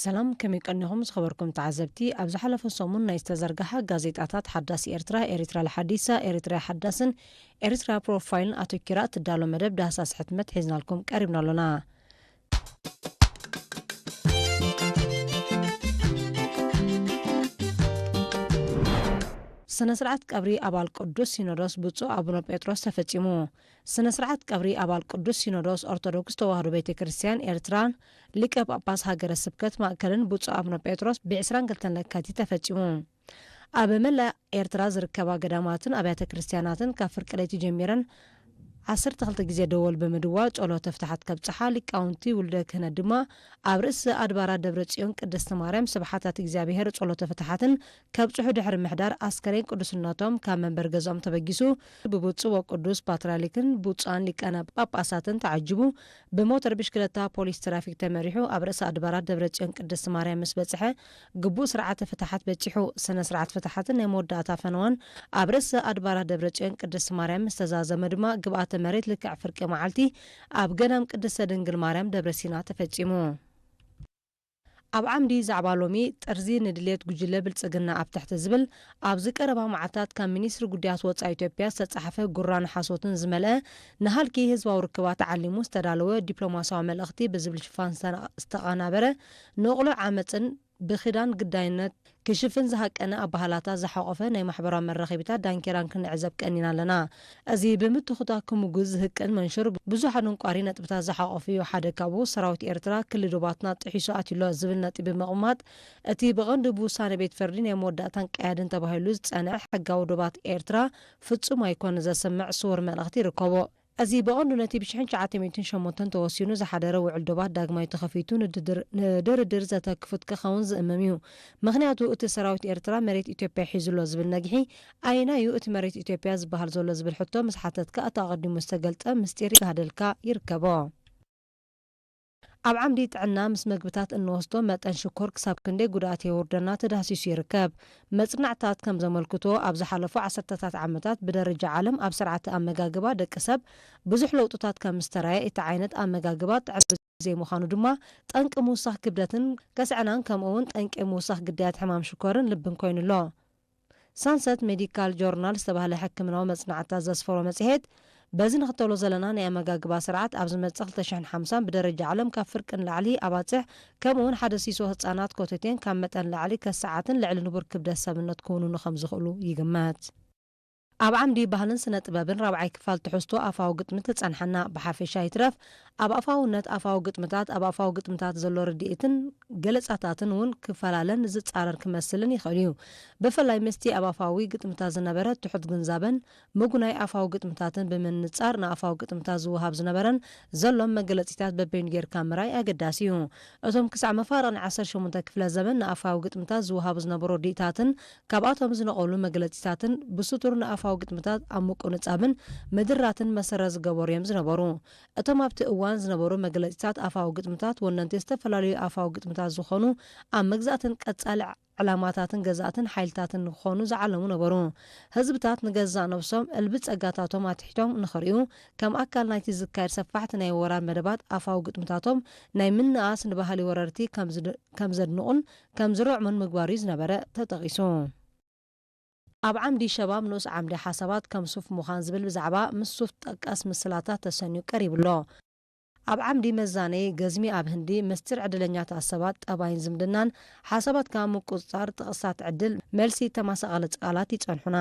ሰላም፣ ከመይ ቀኒኹም ዝኸበርኩም ተዓዘብቲ? ኣብ ዝሓለፈ ሰሙን ናይ ዝተዘርግሓ ጋዜጣታት ሓዳስ ኤርትራ፣ ኤሪትራ ለሓዲሳ፣ ኤሪትራ ሓዳስን ኤሪትራ ፕሮፋይልን ኣተኪራ እትዳሎ መደብ ዳህሳስ ሕትመት ሒዝናልኩም ቀሪብና ኣሎና። ስነ ስርዓት ቀብሪ ኣባል ቅዱስ ሲኖዶስ ብፁዕ ኣቡነ ጴጥሮስ ተፈጺሙ። ስነ ስርዓት ቀብሪ ኣባል ቅዱስ ሲኖዶስ ኦርቶዶክስ ተዋህዶ ቤተ ክርስቲያን ኤርትራን ሊቀ ጳጳስ ሃገረ ስብከት ማእከልን ብፁዕ ኣቡነ ጴጥሮስ ብ ዕስራን ክልተን ለካቲት ተፈጺሙ። ኣብ መላእ ኤርትራ ዝርከባ ገዳማትን ኣብያተ ክርስቲያናትን ካብ ፍርቂ ለይቲ ጀሚረን ዓሰርተ ክልተ ግዜ ደወል ብምድዋል ጸሎተ ፍትሓት ከብጽሓ፣ ሊቃውንቲ ውልደ ክህነት ድማ ኣብ ርእሲ ኣድባራት ደብረ ጽዮን ቅድስቲ ማርያም ስብሓታት እግዚኣብሔር ጸሎተ ፍትሓትን ከብጽሑ ድሕሪ ምሕዳር፣ ኣስከሬን ቅዱስነቶም ካብ መንበር ገዝኦም ተበጊሱ ብብፁዕ ወቅዱስ ፓትርያርክን ብፁዓን ሊቃነ ጳጳሳትን ተዓጂቡ ብሞተር ብሽክለታ ፖሊስ ትራፊክ ተመሪሑ ኣብ ርእሲ ኣድባራት ደብረ ጽዮን ቅድስቲ ማርያም ምስ በጽሐ ግቡእ ስርዓተ ፍትሓት በጺሑ። ስነ ስርዓት ፍትሓትን ናይ መወዳእታ ፈነዋን ኣብ ርእሲ ኣድባራት ደብረ ጽዮን ቅድስቲ ማርያም ምስ ተዛዘመ ድማ ግብኣተ መሬት ልክዕ ፍርቂ መዓልቲ ኣብ ገዳም ቅድስተ ድንግል ማርያም ደብረ ሲና ተፈጺሙ። ኣብ ዓምዲ ዛዕባ ሎሚ ጥርዚ ንድሌት ጉጅለ ብልጽግና ኣብ ትሕቲ ዝብል ኣብዚ ቀረባ መዓልታት ካብ ሚኒስትሪ ጉዳያት ወጻኢ ኢትዮጵያ ዝተጻሕፈ ጉራን ሓሶትን ዝመልአ ንሃልኪ ህዝባዊ ርክባት ዓሊሙ ዝተዳለወ ዲፕሎማስያዊ መልእኽቲ ብዝብል ሽፋን ዝተና-፣ ዝተቐናበረ ንቕሉዕ ዓመጽን ብኽዳን ግዳይነት ክሽፍን ዝሃቀነ ኣባህላታት ዝሓቖፈ ናይ ማሕበራዊ መራኸቢታት ዳንኬራን ክንዕዘብ ቀኒና ኣለና። እዚ ብምትኹታ ክምጉዝ ዝህቅን መንሽር ብዙሕ ኣደንቋሪ ነጥብታት ዝሓቖፈ እዩ። ሓደ ካብኡ ሰራዊት ኤርትራ ክሊ ዶባትና ጥሒሱ ኣትዩሎ ዝብል ነጥቢ ብምቕማጥ፣ እቲ ብቐንዱ ብውሳነ ቤት ፍርዲ ናይ መወዳእታን ቀያድን ተባሂሉ ዝጸንዐ ሕጋዊ ዶባት ኤርትራ ፍጹም ኣይኮነ ዘስምዕ ስዉር መልእኽቲ ይርከቦ። እዚ ብቐንዱ ነቲ ብሽሕን ትሽዓተ ሚእትን ሸሞንተን ተወሲኑ ዝሓደረ ውዕል ዶባት ዳግማይ ተኸፊቱ ንድድር-፣ ንድርድር ዘተ ክፉት ክኸውን ዝእምም እዩ። ምኽንያቱ እቲ ሰራዊት ኤርትራ መሬት ኢትዮጵያ ሒዙሎ ዝብል ነግሒ ኣየናይ እዩ እቲ መሬት ኢትዮጵያ ዝበሃል ዘሎ ዝብል ሕቶ ምስ ሓተትካ እቲ ኣቐዲሙ ዝተገልጸ ምስጢር ይጋህደልካ ይርከቦ። ኣብ ዓምዲ ጥዕና ምስ መግብታት እንወስዶ መጠን ሽኮር ክሳብ ክንደይ ጉድኣት የውርደና ተዳህሲሱ ይርከብ። መጽናዕትታት ከም ዘመልክቶ ኣብ ዝሓለፉ ዓሰርተታት ዓመታት ብደረጃ ዓለም ኣብ ስርዓተ ኣመጋግባ ደቂ ሰብ ብዙሕ ለውጥታት ከም ዝተራየ እቲ ዓይነት ኣመጋግባ ጥዕም ዘይምዃኑ ድማ ጠንቂ ምውሳኽ ክብደትን ከስዐናን ከምኡ እውን ጠንቂ ምውሳኽ ግዳያት ሕማም ሽኮርን ልብን ኮይኑ ኣሎ። ሳንሰት ሜዲካል ጆርናል ዝተባህለ ሕክምናዊ መጽናዕትታት ዘስፈሮ መጽሔት፣ በዚ ንኽተሎ ዘለና ናይ ኣመጋግባ ስርዓት ኣብ ዝመጽእ ክልተ ሽሕን ሓምሳን ብደረጃ ዓለም ካብ ፍርቂ ንላዕሊ ኣባጽሕ፣ ከምኡ እውን ሓደ ሲሶ ህጻናት ኮተቴን ካብ መጠን ንላዕሊ ከሰዓትን ልዕሊ ንቡር ክብደት ሰብነት ክውንኑ ከም ዝኽእሉ ይግመት። ኣብ ዓምዲ ባህልን ስነ ጥበብን ራብዓይ ክፋል ትሕዝቶ ኣፋዊ ግጥሚ ትጸንሓና። ብሓፈሻ ይትረፍ ኣብ ኣፋውነት ኣፋዊ ግጥምታት፣ ኣብ ኣፋዊ ግጥምታት ዘሎ ርድኢትን ገለጻታትን እውን ክፈላለን ዝጻረር ክመስልን ይኽእል እዩ። ብፍላይ ምስቲ ኣብ ኣፋዊ ግጥምታት ዝነበረ ትሑት ግንዛበን ምጉናይ ኣፋዊ ግጥምታትን ብምንጻር፣ ንኣፋዊ ግጥምታት ዝወሃብ ዝነበረን ዘሎን መገለጺታት በበይኑ ጌርካ ምርኣይ ኣገዳሲ እዩ። እቶም ክሳዕ መፋርቕ ናይ ዓሰርተ ሸሞንተ ክፍለ ዘመን ንኣፋዊ ግጥምታት ዝወሃቡ ዝነበሩ ርድኢታትን ካብኣቶም ዝነቐሉ መግለጺታትን ብስቱር ንኣፋዊ ግጥምታት ኣብ ምቁንጻብን ምድራትን መሰረት ዝገበሩ እዮም ዝነበሩ። እቶም ኣብቲ እዋን ዝነበሩ መግለጺታት ኣፋዊ ግጥምታት ወነንቲ ዝተፈላለዩ ኣፋዊ ግጥምታት ዝኾኑ ኣብ መግዛእትን ቀጻሊ ዕላማታትን ገዛእትን ሓይልታትን ንክኾኑ ዝዓለሙ ነበሩ። ህዝብታት ንገዛእ ነብሶም እልቢ ጸጋታቶም ኣትሒቶም ንኽርእዩ፣ ከም ኣካል ናይቲ ዝካየድ ሰፋሕቲ ናይ ወራር መደባት ኣፋዊ ግጥምታቶም ናይ ምንኣስ ንባህሊ ወረርቲ ከም ዝድ-፣ ከም ዘድንቑን ከም ዝርዕሙን ምግባር እዩ ዝነበረ ተጠቒሱ። ኣብ ዓምዲ ሸባብ ንኡስ ዓምዲ ሓሳባት ከም ሱፍ ምዃን ዝብል ብዛዕባ ምስ ሱፍ ጠቀስ ምስላታት ተሰንዩ ቀሪቡ ኣሎ። ኣብ ዓምዲ መዛነዪ ገዝሚ ኣብ ህንዲ ምስጢር ዕድለኛታት ሰባት ጠባይን ዝምድናን ሓሳባትካ ምቁጽጻር ጥቕስታት ዕድል መልሲ ተመሳቐልቲ ቃላት ይጸንሑና።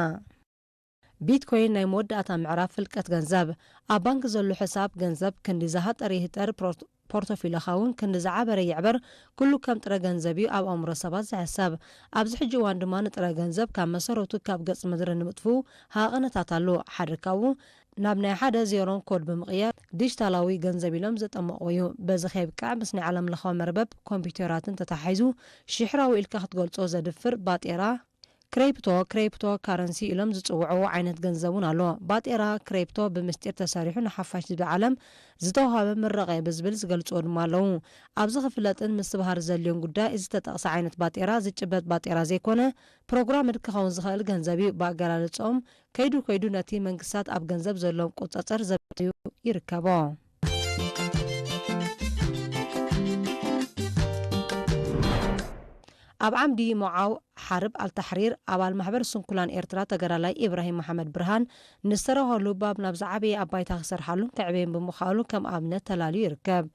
ቢትኮይን ናይ መወዳእታ ምዕራፍ ፍልቀት ገንዘብ። ኣብ ባንክ ዘሎ ሕሳብ ገንዘብ ክንዲ ዝሃጠረ ይህጠር፣ ፖርት-፣ ፖርቶፊሎኻ እውን ክንዲ ዝዓበረ ይዕበር፣ ኩሉ ከም ጥረ ገንዘብ እዩ ኣብ ኣእምሮ ሰባት ዝሕሰብ። ኣብዚ ሕጂ እዋን ድማ ንጥረ ገንዘብ ካብ መሰረቱ ካብ ገጽ ምድሪ ንምጥፍኡ ሃቐነታት ኣሎ። ሓደ ካብኡ ናብ ናይ ሓደ ዜሮን ኮድ ብምቕያር ዲጂታላዊ ገንዘብ ኢሎም ዘጠመቕዎ እዩ። በዚ ከይብቃዕ ምስ ናይ ዓለም ለኻዊ መርበብ ኮምፒውተራትን ተተሓሒዙ ሽሕራዊ ኢልካ ክትገልጾ ዘድፍር ባጤራ ክሬፕቶ፣ ክሬፕቶ ካረንሲ ኢሎም ዝጽውዕዎ ዓይነት ገንዘብ እውን ኣሎ። ባጤራ ክሬፕቶ ብምስጢር ተሰሪሑ ንሓፋሽ ዝብል ዓለም ዝተዋህበ ምረቐ ብዝብል ዝገልጽዎ ድማ ኣለዉ። ኣብዚ ክፍለጥን ምስትብሃር ዘድልዮን ጉዳይ፣ እዚ ዝተጠቕሰ ዓይነት ባጤራ ዝጭበጥ ባጤራ ዘይኮነ፣ ፕሮግራምድ ክኸውን ዝኽእል ገንዘብ እዩ። ብኣገላልጾኦም ከይዱ ከይዱ ነቲ መንግስታት ኣብ ገንዘብ ዘለዎም ቁጸጸር ዘበዩ ይርከቦ። ኣብ ዓምዲ ሞዓው ሓርብ ኣልታሕሪር ኣባል ማሕበር ስንኩላን ኤርትራ ተጋዳላይ ኢብራሂም መሓመድ ብርሃን ንዝተረኸሉ ባብ ናብ ዝዓበየ ኣባይታ ክሰርሓሉን ከዕበየን ብምኽኣሉ ከም ኣብነት ተላልዩ ይርከብ።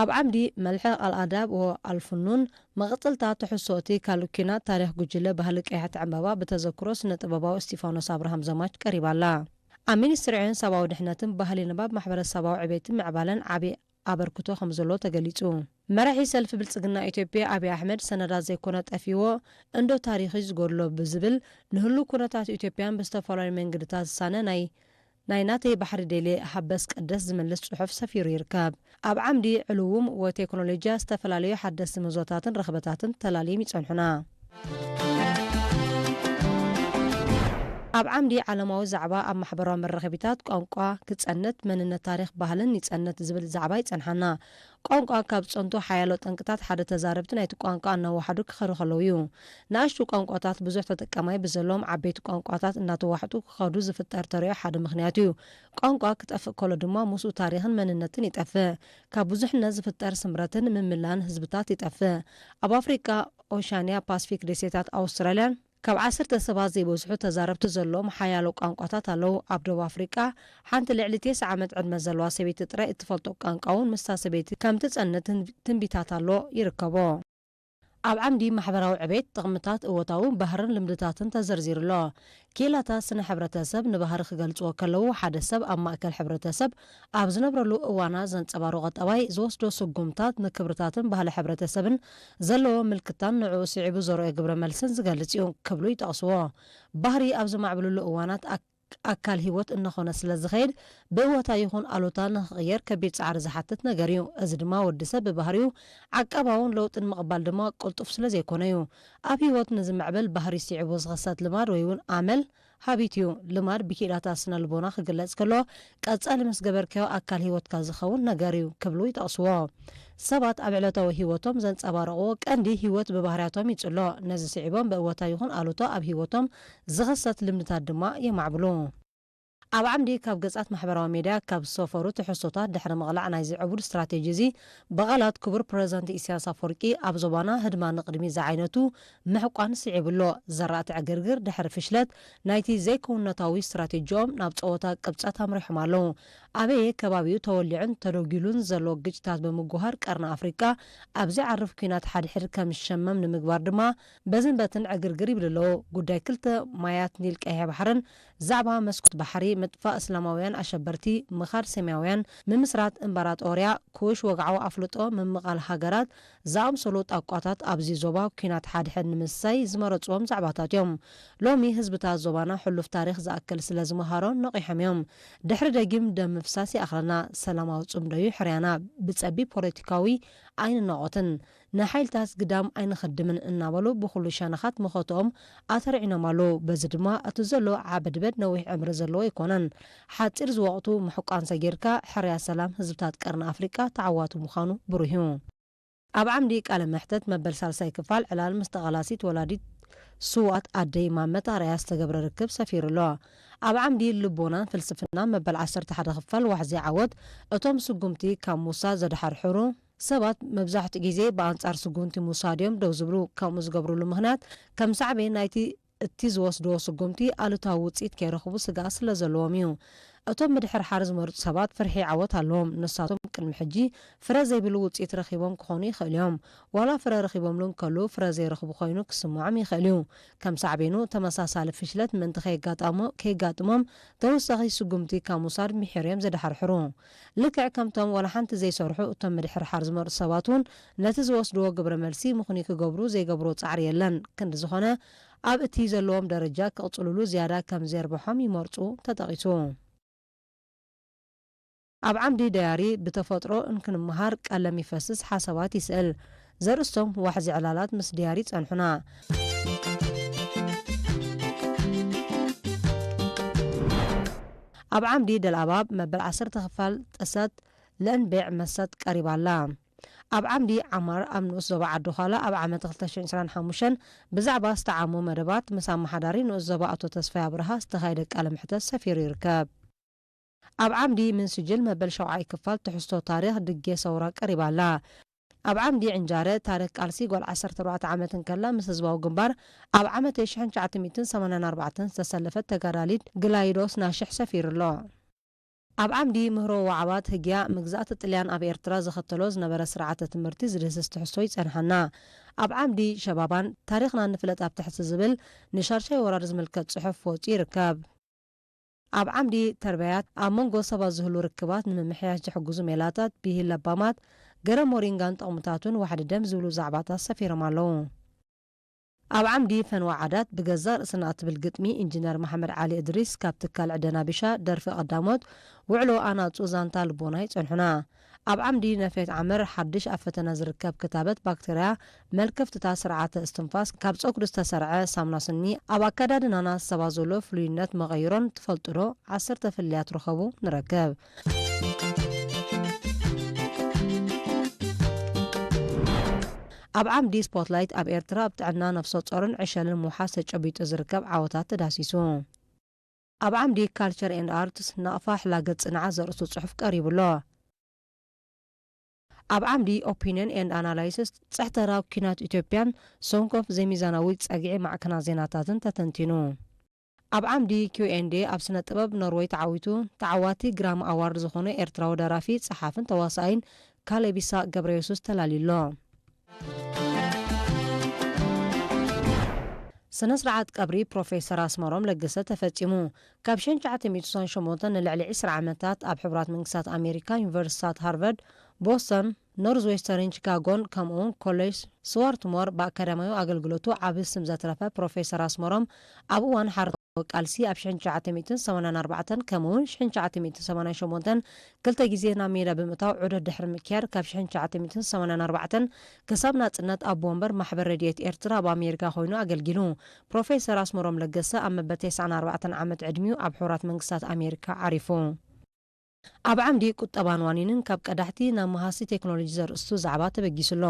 ኣብ ዓምዲ መልሕቕ ኣልኣዳብ ወኣልፍኑን መቐጸልታ ትሕዝቶ እቲ ካልእ ኲናት ታሪኽ ጉጅለ ባህሊ ቀያሕቲ ዕምባባ ብተዘክሮ ስነ ጥበባዊ እስጢፋኖስ ኣብርሃም ዘማች ቀሪባ ኣላ። ኣብ ሚኒስትሪ ዕዮን ሰብኣዊ ድሕነትን ባህሊ ንባብ ማሕበረሰባዊ ዕቤትን ምዕባለን ዓቢ ኣበርክቶ ከም ዘሎ ተገሊጹ። መራሒ ሰልፊ ብልጽግና ኢትዮጵያ ኣብይ ኣሕመድ ሰነዳት ዘይኮነ ጠፊዎ እንዶ ታሪኽ እዩ ዝጎድሎ ብዝብል ንህሉ ኩነታት ኢትዮጵያን ብዝተፈላለዩ መንገድታት ዝሳነ ናይ ናይ ናተይ ባሕሪ ደልየ ሃበስ ቀደስ ዝመልስ ጽሑፍ ሰፊሩ ይርከብ። ኣብ ዓምዲ ዕልውም ወቴክኖሎጂያ ዝተፈላለዩ ሓደስቲ ምህዞታትን ረኽበታትን ተላልዮም ይጸንሑና። ኣብ ዓምዲ ዓለማዊ ዛዕባ ኣብ ማሕበራዊ መራኸቢታት ቋንቋ ክጸንት መንነት ታሪኽ ባህልን ይጸንት ዝብል ዛዕባ ይጸንሓና። ቋንቋ ካብ ዝጸንቱ ሓያሎ ጠንቅታት ሓደ ተዛረብቲ ናይቲ ቋንቋ እናወሓዱ ክኸዱ ከለዉ እዩ። ንኣሽቱ ቋንቋታት ብዙሕ ተጠቃማይ ብዘለዎም ዓበይቲ ቋንቋታት እናተዋሕጡ ክኸዱ ዝፍጠር ተርእዮ ሓደ ምኽንያት እዩ። ቋንቋ ክጠፍእ ከሎ ድማ ምስኡ ታሪኽን መንነትን ይጠፍእ። ካብ ብዙሕነት ዝፍጠር ስምረትን ምምላን ህዝብታት ይጠፍእ። ኣብ ኣፍሪቃ፣ ኦሻንያ፣ ፓስፊክ ደሴታት ኣውስትራልያን ካብ ዓሰርተ ሰባት ዘይበዝሑ ተዛረብቲ ዘለዎም ሓያሎ ቋንቋታት ኣለዉ። ኣብ ደቡብ ኣፍሪቃ ሓንቲ ልዕሊ ተስዓ ዓመት ዕድመ ዘለዋ ሰበይቲ ጥራይ እትፈልጦ ቋንቋ እውን ምስታ ሰበይቲ ከም ትጸንት ትንቢታት ኣሎ ይርከቦ። ኣብ ዓምዲ ማሕበራዊ ዕቤት፣ ጥቕምታት፣ እወታዊ ባህርን ልምድታትን ተዘርዚሩ ኣሎ። ክኢላታት ስነ ሕብረተሰብ ንባህሪ ክገልጽዎ ከለዉ፣ ሓደ ሰብ ኣብ ማእከል ሕብረተሰብ ኣብ ዝነብረሉ እዋናት ዘንጸባርቖ ጠባይ፣ ዝወስዶ ስጉምታት ንክብርታትን ባህሊ ሕብረተሰብን ዘለዎ ምልክታን ንዕኡ ስዒቡ ዘርእዮ ግብረ መልስን ዝገልጽ እዩ ክብሉ ይጠቕስዎ። ባህሪ ኣብ ዝማዕብልሉ እዋናት ኣክ-፣ ኣካል ህይወት እናኾነ ስለ ዝኸይድ፣ ብእወታ ይኹን ኣሉታ ንኽቕየር ከቢድ ጻዕሪ ዝሓትት ነገር እዩ። እዚ ድማ ወዲ ሰብ ብባህሪኡ ዓቃባውን ለውጢ ንምቕባል ድማ ቅልጡፍ ስለ ዘይኮነ እዩ። ኣብ ህይወት ንዝምዕብል ባህሪ ስዒቡ ዝኽሰት ልማድ ወይ እውን ኣመል ሃቢት እዩ። ልማድ ብክኢላታት ስነ ልቦና ክግለጽ ከሎ፣ ቀጻሊ ምስ ገበርካዮ ኣካል ህይወትካ ዝኸውን ነገር እዩ ክብሉ ይጠቕስዎ። ሰባት ኣብ ዕለታዊ ህይወቶም ዘንጸባርቕዎ ቀንዲ ህይወት ብባህርያቶም ይጽሎ። ነዚ ስዒቦም ብእወታ ይኹን ኣሉታ ኣብ ህይወቶም ዝኽሰት ልምድታት ድማ የማዕብሉ። ኣብ ዓምዲ ካብ ገጻት ማሕበራዊ ሜድያ ካብ ዝሰፈሩ ትሕዝቶታት ድሕሪ ምቕላዕ ናይዚ ዕቡድ ስትራቴጂ እዚ ብቓላት ክቡር ፕረዚደንት ኢሳያስ ኣፈወርቂ ኣብ ዞባና ህድማ ንቕድሚት ዝዓይነቱ ምሕቋን ስዒቡ ኣሎ። ዘራእቲ ዕግርግር ድሕሪ ፍሽለት ናይቲ ዘይክውንነታዊ ስትራቴጂኦም ናብ ጸወታ ቅብጸት ኣምሪሖም ኣለዉ። ኣበየ ከባቢኡ ተወሊዑን ተደጒሉን ዘሎ ግጭታት ብምጉሃር ቀርኒ ኣፍሪቃ ኣብ ዘይዓርፍ ኲናት ሓድሕድ ከም ዝሸመም ንምግባር ድማ በዝን በትን ዕግርግር ይብሉ ኣለዉ። ጉዳይ ክልተ ማያት ኒል ቀይሕ ባሕርን ዛዕባ መስኮት ባሕሪ፣ ምጥፋእ እስላማውያን ኣሸበርቲ፣ ምኻድ ሰማያውያን፣ ምምስራት እምበራጦርያ፣ ኩሽ፣ ወግዓዊ ኣፍልጦ፣ ምምቓል ሃገራት፣ ዝኣምሰሉ ጣቋታት ኣብዚ ዞባ ኲናት ሓድሕድ ንምስሳይ ዝመረጽዎም ዛዕባታት እዮም። ሎሚ ህዝብታት ዞባና ሕሉፍ ታሪኽ ዝኣክል ስለ ዝመሃሮ ነቒሖም እዮም። ድሕሪ ደጊም ደም ምፍሳስ ይኣኽለና፣ ሰላማዊ ጽምዶ እዩ ሕርያና፣ ብጸቢብ ፖለቲካዊ ኣይንናቖትን፣ ንሓይልታት ግዳም ኣይንኸድምን እናበሉ ብኹሉ ሸነኻት መኸትኦም ኣተርዒኖም ኣለዉ። በዚ ድማ እቲ ዘሎ ዓበድበድ ነዊሕ ዕምሪ ዘለዎ ኣይኮነን። ሓጺር ዝወቕቱ ምሕቋን ሰጊርካ ሕርያ ሰላም ህዝብታት ቀርኒ ኣፍሪቃ ተዓዋቲ ምዃኑ ብሩህ እዩ። ኣብ ዓምዲ ቃለ መሕተት መበል ሳልሳይ ክፋል ዕላል ምስ ተቓላሲት ወላዲት ስውኣት ኣደይ ማመት ኣርኣያ ዝተገብረ ርክብ ሰፊሩ ኣሎ። ኣብ ዓምዲ ልቦናን ፍልስፍና መበል ዓሰርተ ሓደ ክፋል ዋሕዚ ዓወት እቶም ስጉምቲ ካብ ምውሳድ ዘድሓርሕሩ ሰባት መብዛሕትኡ ግዜ ብኣንጻር ስጉምቲ ምውሳድ እዮም ደው ዝብሉ። ከምኡ ዝገብሩሉ ምኽንያት ከም ሳዕቤን ናይቲ እቲ ዝወስድዎ ስጉምቲ ኣሉታዊ ውጽኢት ከይረኽቡ ስግኣት ስለ ዘለዎም እዩ። እቶም ምድሕርሓር ዝመርጹ ሰባት ፍርሒ ዓወት ኣለዎም። ንሳቶም ቅድሚ ሕጂ ፍረ ዘይብሉ ውጽኢት ረኺቦም ክኾኑ ይኽእሉ እዮም። ዋላ ፍረ ረኺቦምሉ እንከለዉ ፍረ ዘይረኽቡ ኮይኑ ክስምዖም ይኽእል እዩ። ከም ሳዕቤኑ ተመሳሳሊ ፍሽለት ምእንቲ ከየጋጣሞ-፣ ከየጋጥሞም ተወሳኺ ስጉምቲ ካብ ምውሳድ ምሒር እዮም ዘድሓርሕሩ። ልክዕ ከምቶም ዋላ ሓንቲ ዘይሰርሑ እቶም ምድሕርሓር ዝመርጹ ሰባት እውን ነቲ ዝወስድዎ ግብረ መልሲ ምኽኑይ ክገብሩ ዘይገብርዎ ጻዕሪ የለን። ክንዲ ዝኾነ ኣብ እቲ ዘለዎም ደረጃ ክቕጽሉሉ ዝያዳ ከም ዘየርብሖም ይመርጹ ተጠቒሱ። ኣብ ዓምዲ ዳያሪ ብተፈጥሮ እንክንመሃር ቀለም ይፈስስ ሓሳባት ይስእል ዘርእስቶም ዋሕዚ ዕላላት ምስ ዳያሪ ጸንሑና። ኣብ ዓምዲ ደልኣባብ መበል ዓሰርተ ክፋል ጥሰት ለእንቤዕ መሰት ቀሪባ ኣላ። ኣብ ዓምዲ ዓማር ኣብ ንኡስ ዞባ ዓዲ ዃላ ኣብ ዓመት ክልተ ሽሕን ዕስራን ሓሙሽተን ብዛዕባ ዝተዓሙ መደባት ምስ ኣመሓዳሪ ንኡስ ዞባ ኣቶ ተስፋይ ኣብርሃ ዝተኻየደ ቃለ መሕተት ሰፊሩ ይርከብ። ኣብ ዓምዲ ምን ስጅል መበል ሸውዓይ ክፋል ትሕዝቶ ታሪኽ ድጌ ሰውራ ቀሪባ ኣላ። ኣብ ዓምዲ ዕንጃረ ታሪኽ ቃልሲ ጓል ዓሰርተ ኣርባዕተ ዓመት እንከላ ምስ ህዝባዊ ግንባር ኣብ ዓመት ሽሕን ትሽዓተ ሚእትን ሰማንያን ኣርባዕተን ዝተሰለፈት ተጋዳሊት ግላይዶስ ናሽሕ ሰፊሩ ኣሎ። ኣብ ዓምዲ ምህሮ ወዓባት ህግያ ምግዛእቲ ጥልያን ኣብ ኤርትራ ዘኸተሎ ዝነበረ ስርዓተ ትምህርቲ ዝድህስስ ትሕዝቶ ይጸንሓና። ኣብ ዓምዲ ሸባባን ታሪኽና ንፍለጥ ኣብ ትሕቲ ዝብል ንሻድሻይ ወራር ዝምልከት ጽሑፍ ወጺኡ ይርከብ። ኣብ ዓምዲ ተርበያት ኣብ መንጎ ሰባት ዝህሉ ርክባት ንምምሕያሽ ዝሕግዙ ሜላታት፣ ብሂል ለባማት፣ ገረ ሞሪንጋን ጥቕምታቱን ዋሕዲ ደም ዝብሉ ዛዕባታት ሰፊሮም ኣለዉ። ኣብ ዓምዲ ፈንዋ ዓዳት ብገዛእ ርእስና እትብል ግጥሚ ኢንጂነር መሓመድ ዓሊ እድሪስ ካብ ትካል ዕደና ቢሻ፣ ደርፊ ቀዳሞት፣ ውዕሎ ኣናጹ ዛንታ ልቦና ይጸንሑና። ኣብ ዓምዲ ነፌት ዓመር ሓድሽ ኣብ ፈተና ዝርከብ ክታበት ባክተርያ መልከፍትታት ስርዓተ እስትንፋስ ካብ ጸጉሪ ዝተሰርዐ ሳሙና ስኒ ኣብ ኣከዳድናና ዝሰባ ዘሎ ፍሉይነት መቐይሮን ትፈልጡ ዶ? ዓሰርተ ፍልልያት ርኸቡ ንረክብ። ኣብ ዓምዲ ስፖትላይት ኣብ ኤርትራ ኣብ ጥዕና ነፍሰ ጾርን ዕሸልን ምውሓስ ተጨቢጡ ዝርከብ ዓወታት ተዳሲሱ። ኣብ ዓምዲ ካልቸር ኤንድ ኣርትስ ናቕፋ ሕላገት ጽንዓት ዘርእስቱ ጽሑፍ ቀሪቡ ኣሎ። ኣብ ዓምዲ ኦፒንዮን ኤንድ ኣናላይሲስ ጸሕተራ ኲናት ኢትዮጵያን ሶንኮፍ ዘይሚዛናዊ ጸግዒ ማዕከናት ዜናታትን ተተንቲኑ። ኣብ ዓምዲ ኪው ኤንድ ኤ ኣብ ስነ ጥበብ ኖርወይ ተዓዊቱ ተዓዋቲ ግራም ኣዋርድ ዝኾነ ኤርትራዊ ደራፊ፣ ጸሓፍን ተዋሳኣይን ካሌቢሳ ገብረየሱስ ተላልዩ ኣሎ። ስነ ስርዓት ቀብሪ ፕሮፌሰር ኣስመሮም ለገሰ ተፈጺሙ። ካብ ሽሕን ትሽዓተ ሚእትን ስሳን ሸሞንተን ንልዕሊ ዕስራ ዓመታት ኣብ ሕቡራት መንግስታት ኣሜሪካ ዩኒቨርሲቲታት ሃርቨርድ፣ ቦስተን፣ ኖርዝዌስተርን ቺካጎን ከምኡውን ኮሌጅ ስዋርትሞር ብኣካዳሚያዊ ኣገልግሎቱ ዓቢ ስም ዘትረፈ ፕሮፌሰር ኣስመሮም ኣብ እዋን ሓርነታዊ ቃልሲ ኣብ ሽሕን ትሽዓተ ሚእትን ሰማንያን ኣርባዕተን ከምኡውን ሽሕን ትሽዓተ ሚእትን ሰማንያን ሸሞንተን ክልተ ግዜ ናብ ሜዳ ብምእታው ዑደት ድሕሪ ምክያድ ካብ ሽሕን ትሽዓተ ሚእትን ሰማንያን ኣርባዕተን ክሳብ ናጽነት ኣቦ ወንበር ማሕበር ረድኤት ኤርትራ ኣብ ኣሜሪካ ኮይኑ ኣገልጊሉ። ፕሮፌሰር ኣስመሮም ለገሰ ኣብ መበል ተስዓን ኣርባዕተን ዓመት ዕድሚኡ ኣብ ሕቡራት መንግስታት ኣሜሪካ ዓሪፉ። ኣብ ዓምዲ ቁጠባን ዋኒንን ካብ ቀዳሕቲ ናብ መሃዝቲ ቴክኖሎጂ ዘርእስቱ ዛዕባ ተበጊሱ ኣሎ።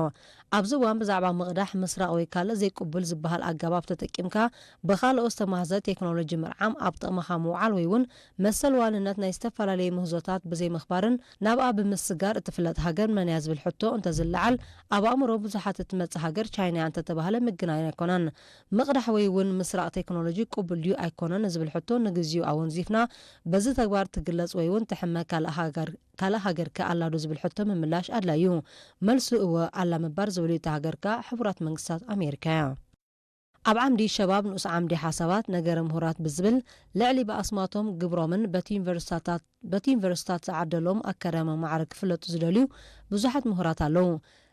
ኣብዚ እዋን ብዛዕባ ምቕዳሕ፣ ምስራቕ ወይ ካልእ ዘይቅቡል ዝበሃል ኣገባብ ተጠቂምካ ብኻልኦት ዝተማህዘ ቴክኖሎጂ ምርዓም፣ ኣብ ጥቕምኻ ምውዓል ወይ እውን መሰል ዋንነት ናይ ዝተፈላለዩ ምህዞታት ብዘይምኽባርን ናብኣ ብምስጋር እትፍለጥ ሃገር መን እያ ዝብል ሕቶ እንተዝለዓል፣ ኣብ ኣእምሮ ብዙሓት እትመጽእ ሃገር ቻይና እያ እንተተባህለ ምግናይ ኣይኮነን። ምቕዳሕ ወይ እውን ምስራቕ ቴክኖሎጂ ቅቡል ድዩ ኣይኮነን ንዝብል ሕቶ ንግዚኡ ኣወንዚፍና፣ በዚ ተግባር ትግለጽ ወይ እውን ትሕመ ካልእ ሃገር፣ ካልእ ሃገር ከ ኣላ ዶ ዝብል ሕቶ ምምላሽ ኣድላዩ። መልሱ እወ ኣላ ምባል ዝብል'ዩ። እታ ሃገር ከኣ ሕቡራት መንግስታት ኣሜሪካ እያ። ኣብ ዓምዲ ሸባብ ንኡስ ዓምዲ ሓሳባት ነገረ ምሁራት ብዝብል ልዕሊ ብኣስማቶም ግብሮምን በቲ ዩኒቨርሲታታት፣ በቲ ዩኒቨርሲታት ዝዓደሎም ኣካዳሚ ማዕረ ክፍለጡ ዝደልዩ ብዙሓት ምሁራት ኣለዉ።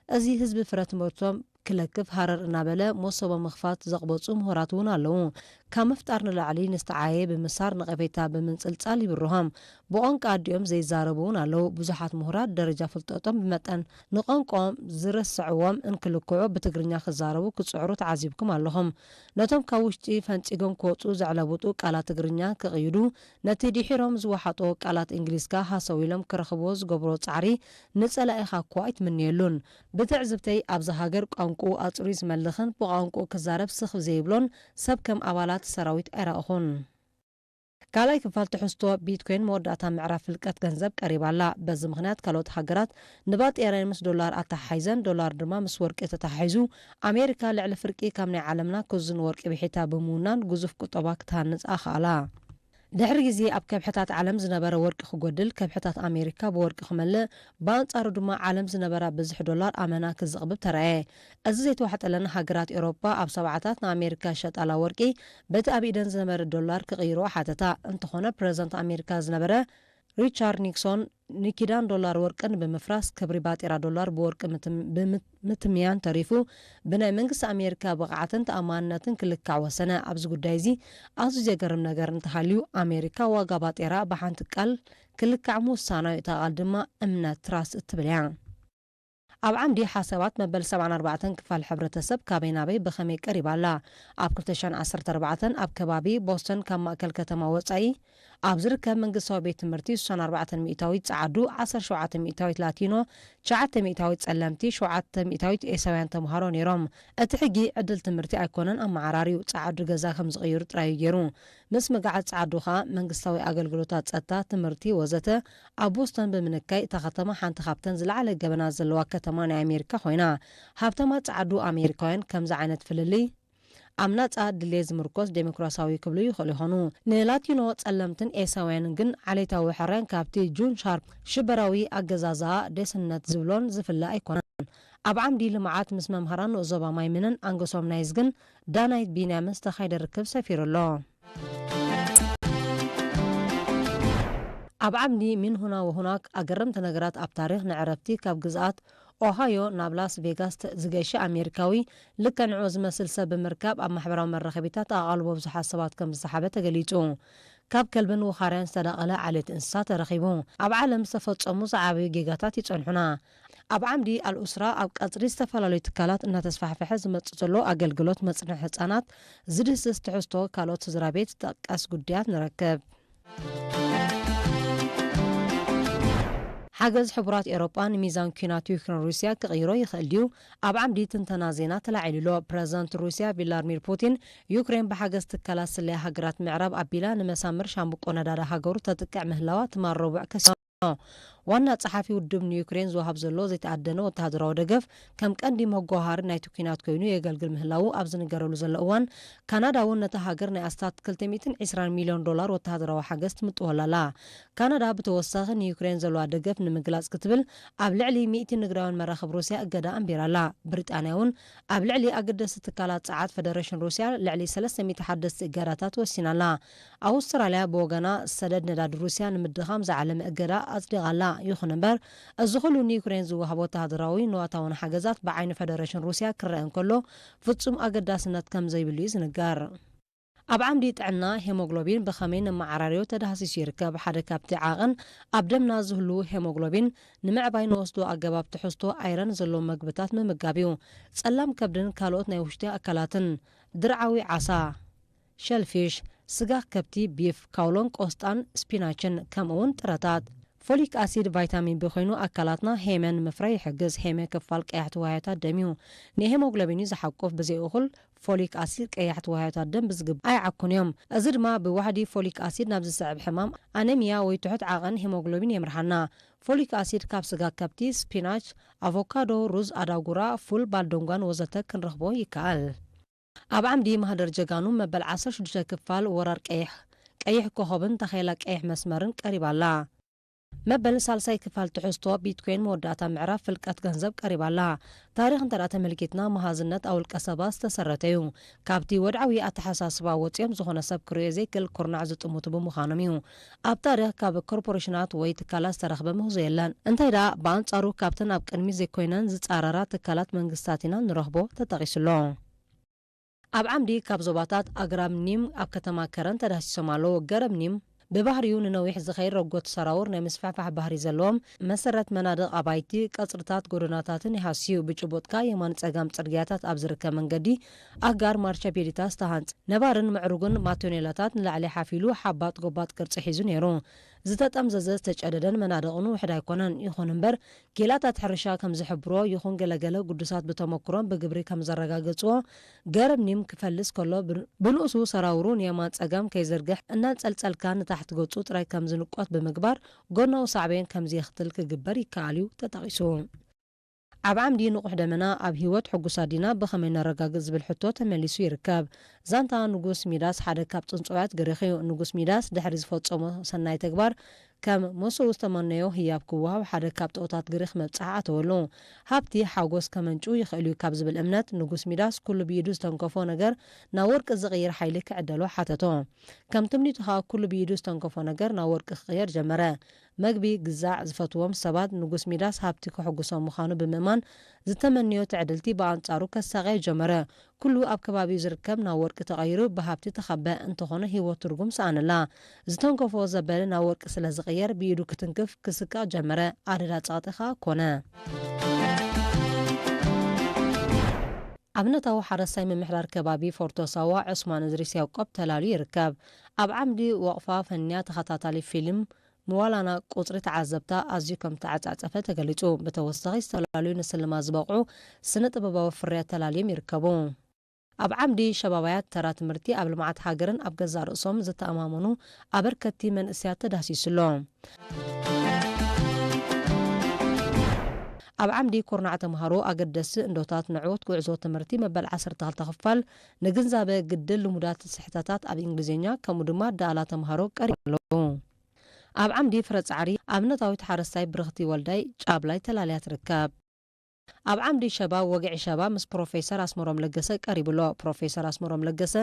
እዚ ህዝቢ ፍረ ትምህርቶም ክለክፍ ሃረር እናበለ መሶቦ ምኽፋት ዘቕበጹ ምሁራት እውን ኣለዉ። ካብ ምፍጣር ንላዕሊ ንዝተዓየ ብምሳር ነቐፌታ ብምንጽልጻል ይብርሆም። ብቋንቋ ኣዲኦም ዘይዛረቡ እውን ኣለዉ። ብዙሓት ምሁራት ደረጃ ፍልጠጦም ብመጠን ንቋንቋኦም ዝረስዕዎም እንክልክዑ ብትግርኛ ክዛረቡ ክጽዕሩ ተዓዚብኩም ኣለኹም። ነቶም ካብ ውሽጢ ፈንጺጎም ክወጹ ዘዕለቡጡ ቃላት ትግርኛ ክቕይዱ፣ ነቲ ድሒሮም ዝወሓጦ ቃላት እንግሊዝካ ሃሰው ኢሎም ክረኽብዎ ዝገብሮ ጻዕሪ ንጸላኢኻ እኳ ኣይትምነየሉን። ብትዕዝብተይ፣ ኣብዚ ሃገር ቋንቋኡ ኣጽርዩ ዝመልኽን ብቋንቋኡ ክዛረብ ስኽ ዘይብሎን ሰብ ከም ኣባላት ሰራዊት ኣይረኣኹን። ካልኣይ ክፋል ትሕዝቶ ቢትኮይን መወዳእታ ምዕራፍ ፍልቀት ገንዘብ ቀሪባ ኣላ። በዚ ምኽንያት ካልኦት ሃገራት ንባጤራየን ምስ ዶላር ኣተሓሒዘን፣ ዶላር ድማ ምስ ወርቂ ተተሓሒዙ፣ ኣሜሪካ ልዕሊ ፍርቂ ካብ ናይ ዓለምና ክዙን ወርቂ ብሒታ ብምውናን ግዙፍ ቁጠባ ክትሃንጽ ኣኽኣላ። ድሕሪ ግዜ ኣብ ከብሕታት ዓለም ዝነበረ ወርቂ ክጎድል፣ ከብሕታት ኣሜሪካ ብወርቂ ክመልእ፣ ብኣንጻሩ ድማ ዓለም ዝነበራ ብዝሒ ዶላር ኣመና ክዝቕብብ ተራእየ። እዚ ዘይተዋሕጠለን ሃገራት ኤውሮጳ ኣብ ሰብዓታት ንኣሜሪካ ዝሸጣላ ወርቂ በቲ ኣብ ኢደን ዝነበረ ዶላር ክቕይርኦ ሓተታ። እንተኾነ ፕረዚደንት ኣሜሪካ ዝነበረ ሪቻርድ ኒክሶን ንኪዳን ዶላር ወርቅን ብምፍራስ ክብሪ ባጤራ ዶላር ብወርቂ ምትም-፣ ብምት-፣ ምትምያን ተሪፉ ብናይ መንግስቲ ኣሜሪካ ብቕዓትን ተኣማንነትን ክልካዕ ወሰነ። ኣብዚ ጉዳይ እዚ ኣዝዩ ዘገርም ነገር እንተሃልዩ ኣሜሪካ ዋጋ ባጤራ ብሓንቲ ቃል ክልካዕ ምውሳና እዩ። እታ ቃል ድማ እምነት፣ ትራስት፣ እትብል እያ። ኣብ ዓምዲ ሓሳባት መበል ሰብዓን ኣርባዕተን ክፋል ሕብረተሰብ ካበይ ናበይ ብኸመይ ቀሪባ ኣላ? ኣብ ክልተ ሽሕን ዓሰርተ ኣርባዕተን ኣብ ከባቢ ቦስተን ካብ ማእከል ከተማ ወጻኢ ኣብ ዝርከብ መንግስታዊ ቤት ትምህርቲ ስሳን ኣርባዕተን ሚእታዊት ጸዓዱ፣ ዓሰርተ ሸውዓተ ሚእታዊት ላቲኖ፣ ትሽዓተ ሚእታዊት ጸለምቲ፣ ሸውዓተ ሚእታዊት ኤሳውያን ተምሃሮ ነይሮም። እቲ ሕጊ ዕድል ትምህርቲ ኣይኮነን ኣመዓራርዩ፣ ጸዓዱ ገዛ ከም ዝቕይሩ ጥራይ እዩ ገይሩ። ምስ ምግዓዝ ጸዓዱ ከኣ መንግስታዊ ኣገልግሎታት ጸጥታ፣ ትምህርቲ ወዘተ ኣብ ቦስተን ብምንካይ እታ ከተማ ሓንቲ ካብተን ዝለዓለ ገበናት ዘለዋ ከተማ ናይ ኣሜሪካ ኮይና። ሃብታማት ጸዓዱ ኣሜሪካውያን ከምዚ ዓይነት ፍልልይ ኣብ ናጻ ድሌት ዝምርኮስ ዴሞክራሲያዊ ክብሉ ይኽእሉ ይኾኑ። ንላቲኖ ጸለምትን ኤሳውያንን ግን ዓሌታዊ ሕራን ካብቲ ጁን ሻርፕ ሽበራዊ ኣገዛዝኣ ደስነት ዝብሎን ዝፍለ ኣይኮነን። ኣብ ዓምዲ ልምዓት ምስ መምሃራን ንኡስ ዞባ ማይምንን ኣንግሶም ናይዝ ግን ዳናይት ቢንያምን ዝተኻየደ ርክብ ሰፊሩ ኣሎ። ኣብ ዓምዲ ሚን ሁና ወሁናክ ኣገረምቲ ነገራት ኣብ ታሪኽ ንዕረፍቲ ካብ ግዝኣት ኦሃዮ ናብ ላስ ቬጋስ ተ- ዝገሸ ኣሜሪካዊ ልክዕ ንዕኡ ዝመስል ሰብ ብምርካብ ኣብ ማሕበራዊ መራኸቢታት ኣቓልቦ ብዙሓት ሰባት ከም ዝሰሓበ ተገሊጹ። ካብ ከልብን ውኻርያን ዝተዳቐለ ዓሌት እንስሳ ተረኺቡ። ኣብ ዓለም ዝተፈጸሙ ዝዓበዩ ጌጋታት ይጸንሑና። ኣብ ዓምዲ ኣልኡስራ ኣብ ቀጽሪ ዝተፈላለዩ ትካላት እናተስፋሕፈሐ ዝመጽእ ዘሎ ኣገልግሎት መጽንሒ ህጻናት ዝድህስስ ትሕዝቶ ካልኦት ስድራ ቤት ዝጠቀስ ጉዳያት ንረክብ። ሓገዝ ሕቡራት ኤውሮጳ ንሚዛን ኲናት ዩክሬን ሩስያ ክቕይሮ ይኽእል ድዩ? ኣብ ዓምዲ ትንተና ዜና ተላዒሉ ኣሎ። ፕረዚደንት ሩስያ ቪላድሚር ፑቲን፣ ዩክሬን ብሓገዝ ትካላት ስለያ ሃገራት ምዕራብ ኣቢላ ንመሳምር ሻምብቆ ነዳዲ ሃገሩ ተጥቅዕ ምህላዋ ትማል ረቡዕ ከሲሱ። ዋና ጸሓፊ ውድብ ንዩክሬን ዝወሃብ ዘሎ ዘይተኣደነ ወተሃደራዊ ደገፍ ከም ቀንዲ መጓሃሪ ናይቲ ኲናት ኮይኑ የገልግል ምህላዉ ኣብ ዝንገረሉ ዘሎ እዋን፣ ካናዳ እውን ነታ ሃገር ናይ ኣስታት ክልተ ሚእትን ዕስራን ሚልዮን ዶላር ወተሃደራዊ ሓገዝ ትምጥወላ ኣላ። ካናዳ ብተወሳኺ ንዩክሬን ዘለዋ ደገፍ ንምግላጽ ክትብል ኣብ ልዕሊ ሚእቲ ንግዳውያን መራኽብ ሩስያ እገዳ ኣንቢራ ኣላ። ብሪጣንያ እውን ኣብ ልዕሊ ኣገደስቲ ትካላት ጸዓት ፈደረሽን ሩስያ ልዕሊ ሰለስተ ሚእቲ ሓደስቲ እገዳታት ወሲና ኣላ። ኣውስትራልያ ብወገና ሰደድ ነዳዲ ሩስያ ንምድኻም ዝዓለመ እገዳ ኣጽዲቓ ኣላ። ይኹን እምበር፣ እዚ ኩሉ ንዩክሬን ዝወሃብ ወተሃደራዊ ንዋታውን ሓገዛት ብዓይኒ ፈደረሽን ሩስያ ክረአ እንከሎ፣ ፍጹም ኣገዳስነት ከም ዘይብሉ እዩ ዝንገር። ኣብ ዓምዲ ጥዕና፣ ሄሞግሎቢን ብኸመይ ነመዓራርዮ ተዳህሲሱ ይርከብ። ሓደ ካብቲ ዓቐን ኣብ ደምና ዝህሉ ሄሞግሎቢን ንምዕባይ ንወስዶ ኣገባብ ትሕዝቶ ኣይረን ዘለዎም መግብታት ምምጋብ እዩ። ጸላም ከብድን ካልኦት ናይ ውሽጢ ኣካላትን፣ ድርዓዊ ዓሳ፣ ሸልፊሽ፣ ስጋ ከብቲ፣ ቢፍ፣ ካውሎን ቆስጣን ስፒናችን፣ ከምኡውን ጥረታት። ፎሊክ ኣሲድ ቫይታሚን ቢ ኮይኑ ኣካላትና ሄመ ንምፍራይ ይሕግዝ። ሄመ ክፋል ቀያሕቲ ዋህዮታት ደም እዩ። ንሄሞግሎቢን እዩ ዝሓቁፍ። ብዘይ እኹል ፎሊክ ኣሲድ ቀያሕቲ ዋህዮታት ደም ብዝግባእ ኣይዓኩን እዮም። እዚ ድማ ብዋሕዲ ፎሊክ ኣሲድ ናብ ዝስዕብ ሕማም ኣነሚያ ወይ ትሑት ዓቐን ሄሞግሎቢን የምርሓና። ፎሊክ ኣሲድ ካብ ስጋ ከብቲ፣ ስፒናች፣ ኣቮካዶ፣ ሩዝ፣ ኣዳጉራ፣ ፉል፣ ባልዶንጓን ወዘተ ክንረኽቦ ይከኣል። ኣብ ዓምዲ ማህደር ጀጋኑ መበል ዓሰርተ ሽዱሽተ ክፋል ወራር ቀይሕ፣ ቀይሕ ኮኸብን ታኼላ ቀይሕ መስመርን ቀሪባ ኣላ። መበል ሳልሳይ ክፋል ትሕዝቶ ቢትኮይን መወዳእታ ምዕራፍ ፍልቀት ገንዘብ ቀሪባ ኣላ። ታሪኽ እንተ ደኣ ተመልኪትና፣ መሃዝነት ኣብ ውልቀ ሰባት ዝተሰረተ እዩ። ካብቲ ወድዓዊ ኣተሓሳስባ ወጺኦም ዝኾነ ሰብ ክርእዮ ዘይክእል ኩርናዕ ዝጥምቱ ብምዃኖም እዩ። ኣብ ታሪኽ ካብ ኮርፖሬሽናት ወይ ትካላት ዝተረኽበ ምህዞ የለን። እንታይ ደኣ፣ ብኣንጻሩ ካብተን ኣብ ቅድሚት ዘይኮይነን ዝጻረራ ትካላት መንግስታት ኢና ንረኽቦ ተጠቒሱ ኣሎ። ኣብ ዓምዲ ካብ ዞባታት ኣግራብ ኒም ኣብ ከተማ ከረን ተዳህሲሶም ኣለዉ። ገረብ ኒም ብባህሪኡ ንነዊሕ ዝኸይድ ረጎት ሰራውር ናይ ምስፋሕፋሕ ባህሪ ዘለዎም መሰረት መናድቕ ኣባይቲ፣ ቀጽርታት፣ ጎደናታትን ይሃስዩ። ብጭቡጥካ የማን ጸጋም ጽርግያታት ኣብ ዝርከብ መንገዲ ኣጋር ማርቻ ቤሊታ ዝተሃንጸ ነባርን ምዕሩግን ማቶኔላታት ንላዕሊ ሓፍ ኢሉ ሓባጥ ጎባጥ ቅርጺ ሒዙ ነይሩ። ዝተጠምዘዘ ዝተጨደደን መናድቕን ውሕድ ኣይኮነን። ይኹን እምበር ጌላታት ሕርሻ ከም ዝሕብርዎ ይኹን ገለገለ ግዱሳት ብተመክሮን ብግብሪ ከም ዘረጋገጽዎ፣ ገረብ ኒም ክፈልስ ከሎ ብን- ብንኡሱ ሰራውሩ ንየማን ጸጋም ከይዝርግሕ እናንጸልጸልካ ንታሕቲ ገጹ ጥራይ ከም ዝንቆት ብምግባር ጎናዊ ሳዕቤን ከም ዘየኽትል ክግበር ይከኣል እዩ ተጠቒሱ። ኣብ ዓምዲ ንቑሕ ደመና ኣብ ህይወት ሕጉሳት ዲና ብኸመይ ነረጋግጽ ዝብል ሕቶ ተመሊሱ ይርከብ። ዛንታ ንጉስ ሚዳስ ሓደ ካብ ጽንጽዋያት ግሪኽ እዩ። ንጉስ ሚዳስ ድሕሪ ዝፈጸሞ ሰናይ ተግባር ከም ምስኡ ዝተመነዮ ህያብ ክወሃብ ሓደ ካብ ጣኦታት ግሪኽ መብጽዓ ኣተወሉ። ሃብቲ ሓጎስ ከመንጭው ይኽእል እዩ ካብ ዝብል እምነት ንጉስ ሚዳስ ኩሉ ብኢዱ ዝተንከፎ ነገር ናብ ወርቂ ዝቕይር ሓይሊ ክዕደሎ ሓተቶ። ከም ትምኒቱ ኸኣ ኩሉ ብኢዱ ዝተንከፎ ነገር ናብ ወርቂ ክቕየር ጀመረ። መግቢ፣ ግዛዕ፣ ዝፈትዎም ሰባት ንጉስ ሚዳስ ሃብቲ ከሐጉሶም ምዃኑ ብምእማን ዝተመንዮ ትዕድልቲ ብኣንጻሩ ከሳቕዮ ጀመረ። ኩሉ ኣብ ከባቢኡ ዝርከብ ናብ ወርቂ ተቐይሩ ብሃብቲ ተኸበ። እንተኾነ ህይወት ትርጉም ሰኣነላ። ዝተንከፎ ዘበለ ናብ ወርቂ ስለ ዝቕየር ብኢዱ ክትንክፍ ክስቀቕ ጀመረ። ኣደዳ ጸቕጢ ኸኣ ኮነ። ኣብነታዊ ሓረስታይ ምምሕዳር ከባቢ ፎርቶ ሳዋ ዑስማን እድሪስ ያዕቆብ ተላልዩ ይርከብ። ኣብ ዓምዲ ወቕፋ ፈንያ ተኸታታሊ ፊልም ምዋላና ቁጽሪ ተዓዘብታ ኣዝዩ ከም ዝተዓጻጸፈ ተገሊጹ። ብተወሳኺ ዝተላልዩ ንስልማት ዝበቕዑ ስነ ጥበባዊ ፍርያት ተላልዮም ይርከቡ። ኣብ ዓምዲ ሸባባያት ተራ ትምህርቲ ኣብ ልምዓት ሃገርን ኣብ ገዛእ ርእሶም ዝተኣማመኑ ኣበርከቲ መንእሰያት ተዳህሲሱ ኣሎ። ኣብ ዓምዲ ኩርናዕ ተምሃሮ ኣገደስቲ እንዶታት ንዕወት ጉዕዞ ትምህርቲ መበል ዓሰርተ ክልተ ክፋል ንግንዛበ ግድል ልሙዳት ስሕተታት ኣብ እንግሊዝኛ ከምኡ ድማ ዳእላ ተምሃሮ ቀሪቡ ኣሎ። ኣብ ዓምዲ ፍረ ጻዕሪ ኣብነታዊት ሓረስታይ ብርኽቲ ወልዳይ ጫብላይ ተላልያ ትርከብ። ኣብ ዓምዲ ሸባ ወግዒ ሸባ ምስ ፕሮፌሰር ኣስመሮም ለገሰ ቀሪቡ ኣሎ። ፕሮፌሰር ኣስመሮም ለገሰ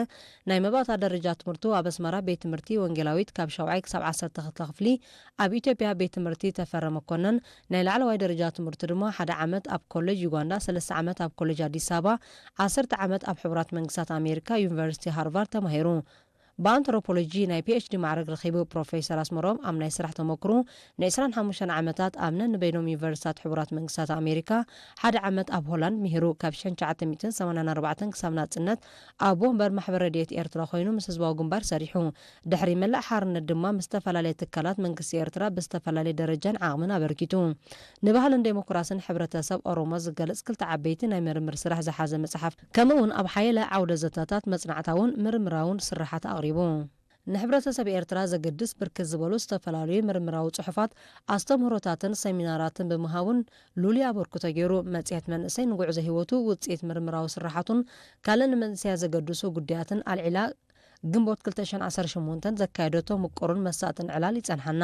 ናይ መባእታ ደረጃ ትምህርቱ ኣብ ኣስመራ ቤት ትምህርቲ ወንጌላዊት ካብ ሻውዓይ ክሳብ ዓሰርተ ክልተ ክፍሊ፣ ኣብ ኢትዮጵያ ቤት ትምህርቲ ተፈረ መኮነን ናይ ላዕለዋይ ደረጃ ትምህርቱ ድማ ሓደ ዓመት ኣብ ኮሌጅ ዩጋንዳ፣ ሰለስተ ዓመት ኣብ ኮሌጅ ኣዲስ ኣበባ፣ ዓሰርተ ዓመት ኣብ ሕቡራት መንግስታት ኣሜሪካ ዩኒቨርሲቲ ሃርቫርድ ተማሂሩ። ብኣንትሮፖሎጂ ናይ ፒኤችዲ ማዕረግ ረኺቡ። ፕሮፌሰር ኣስመሮም ኣብ ናይ ስራሕ ተመክሮ ንዕስራን ሓሙሽተን ዓመታት ኣብ ነንበይኖም ዩኒቨርሲታት ሕቡራት መንግስታት ኣሜሪካ፣ ሓደ ዓመት ኣብ ሆላንድ ምሂሩ። ካብ ሽሕን ትሽዓተ ሚእትን ሰማንያን ኣርባዕተን ክሳብ ናጽነት ኣብ ወንበር ማሕበር ረድኤት ኤርትራ ኮይኑ ምስ ህዝባዊ ግንባር ሰሪሑ። ድሕሪ መላእ ሓርነት ድማ ምስ ዝተፈላለየ ትካላት መንግስቲ ኤርትራ ብዝተፈላለየ ደረጃን ዓቕምን ኣበርኪቱ። ንባህልን ዴሞክራስን ሕብረተሰብ ኦሮሞ ዝገልጽ ክልተ ዓበይቲ ናይ ምርምር ስራሕ ዝሓዘ መጽሓፍ፣ ከምኡ እውን ኣብ ሓየለ ዓውደ ዘተታት መጽናዕታውን ምርምራውን ስርሓት ኣቕሪቡ። ንሕብረተሰብ ኤርትራ ዘገድስ ብርክት ዝበሉ ዝተፈላለዩ ምርምራዊ ጽሑፋት፣ ኣስተምህሮታትን ሰሚናራትን ብምሃቡን ልሉይ ኣበርክቶ ገይሩ። መጽሔት መንእሰይ ንጉዕዞ ህይወቱ፣ ውጽኢት ምርምራዊ ስርሓቱን ካልእ ንመንእሰያት ዘገድሱ ጉዳያትን ኣልዒላ ግንቦት ክልተ ሽሕን ዓሰርተ ሸሞንተን ዘካየደቶ ምቁርን መሳጥን ዕላል ይጸንሓና።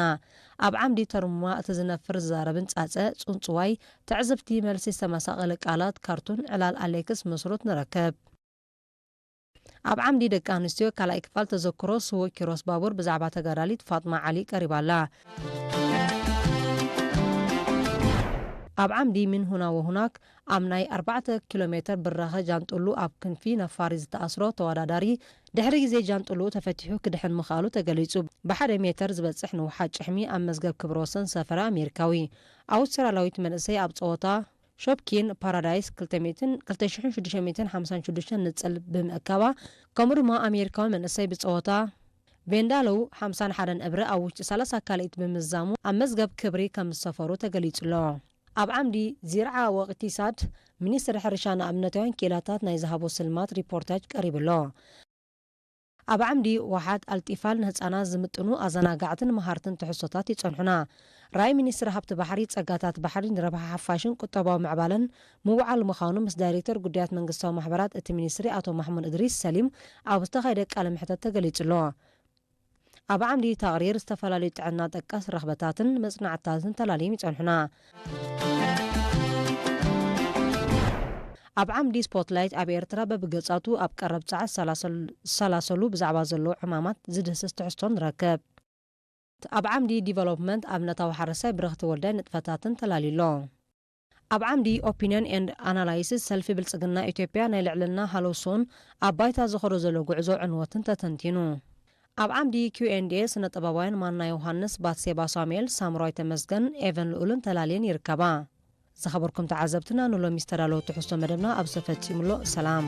ኣብ ዓምዲ ተርሙማ እቲ ዝነፍር ዝዛረብን ጻጸ፣ ጽንጽዋይ፣ ትዕዝብቲ፣ መልሲ ዝተመሳቐለ ቃላት፣ ካርቱን፣ ዕላል ኣሌክስ መስሩት ንረክብ። ኣብ ዓምዲ ደቂ ኣንስትዮ ካልኣይ ክፋል ተዘክሮ ስዉእ ኪሮስ ባቡር ብዛዕባ ተጋዳሊት ፋጥማ ዓሊ ቀሪባ ኣላ። ኣብ ዓምዲ ምን ሁና ወሁናክ ኣብ ናይ ኣርባዕተ ኪሎ ሜትር ብራኸ ጃንጥሉ ኣብ ክንፊ ነፋሪት ዝተኣስሮ ተወዳዳሪ ድሕሪ ግዜ ጃንጥልኡ ተፈቲሑ ክድሕን ምኽኣሉ ተገሊጹ። ብሓደ ሜተር ዝበጽሕ ንውሓት ጭሕሚ ኣብ መዝገብ ክብረ ወሰን ዝሰፈረ ኣሜሪካዊ ኣውስትራልያዊት መንእሰይ ኣብ ጸወታ ሾፕኪን ፓራዳይስ ክልተ ሚእትን፣ ክልተ ሽሕን ሽዱሽተ ሚእትን ሓምሳን ሽዱሽተን ንጽል ብምእካባ፣ ከምኡ ድማ ኣሜሪካዊ መንእሰይ ብጸወታ ቬንዳሎው ሓምሳን ሓደን እብሪ ኣብ ውሽጢ ሰላሳ ካልኢት ብምዝዛሙ ኣብ መዝገብ ክብሪ ከም ዝሰፈሩ ተገሊጹ ኣሎ። ኣብ ዓምዲ ዚርዓ ወቅቲሳድ፣ ሚኒስትሪ ሕርሻ ንኣብነታውያን ክኢላታት ናይ ዝሃቦ ስልማት ሪፖርታጅ ቀሪቡ ኣሎ። ኣብ ዓምዲ ዋሓት ኣልጢፋል ንህጻናት ዝምጥኑ ኣዘናጋዕትን መሃርትን ትሕዝቶታት ይጸንሑና። ራእይ ሚኒስትሪ ሃብቲ ባሕሪ፣ ጸጋታት ባሕሪ ንረብሓ ሓፋሽን ቁጠባዊ ምዕባለን ምውዓል ምዃኑ ምስ ዳይሬክተር ጉዳያት መንግስታዊ ማሕበራት እቲ ሚኒስትሪ ኣቶ ማሕሙድ እድሪስ ሰሊም ኣብ ዝተኻየደ ቃለ መሕተት ተገሊጹ ኣሎ። ኣብ ዓምዲ ተቕሪር ዝተፈላለዩ ጥዕና ጠቀስ ረኽበታትን መጽናዕትታትን ተላልዮም ይጸንሑና። ኣብ ዓምዲ ስፖትላይት ኣብ ኤርትራ በብገጻቱ ኣብ ቀረብ ጸዓት ዝሰላሰሉ ብዛዕባ ዘለዉ ዕማማት ዝድህስስ ትሕዝቶ ንረክብ። ኣብ ዓምዲ ዲቨሎፕመንት ኣብነታዊ ሓረስታይ ብረኽቲ ወልዳይ ንጥፈታትን ተላልዩ ኣሎ። ኣብ ዓምዲ ኦፒንዮን ኤንድ ኣናላይስስ ሰልፊ ብልጽግና ኢትዮጵያ ናይ ልዕልና ሃለውስኡን ኣብ ባይታ ዝኸዶ ዘሎ ጉዕዞ ዕንወትን ተተንቲኑ። ኣብ ዓምዲ ኪው ኤንድ ኤ ስነ ጥበባውያን ማና ዮሃንስ፣ ባትሴባ ሳሙኤል፣ ሳምራይ ተመስገን፣ ኤቨን ልኡልን ተላልየን ይርከባ። ዝኸበርኩም ተዓዘብትና ንሎሚ ዝተዳለወ ትሕዝቶ መደብና ኣብዚ ተፈጺሙ ኣሎ። ሰላም።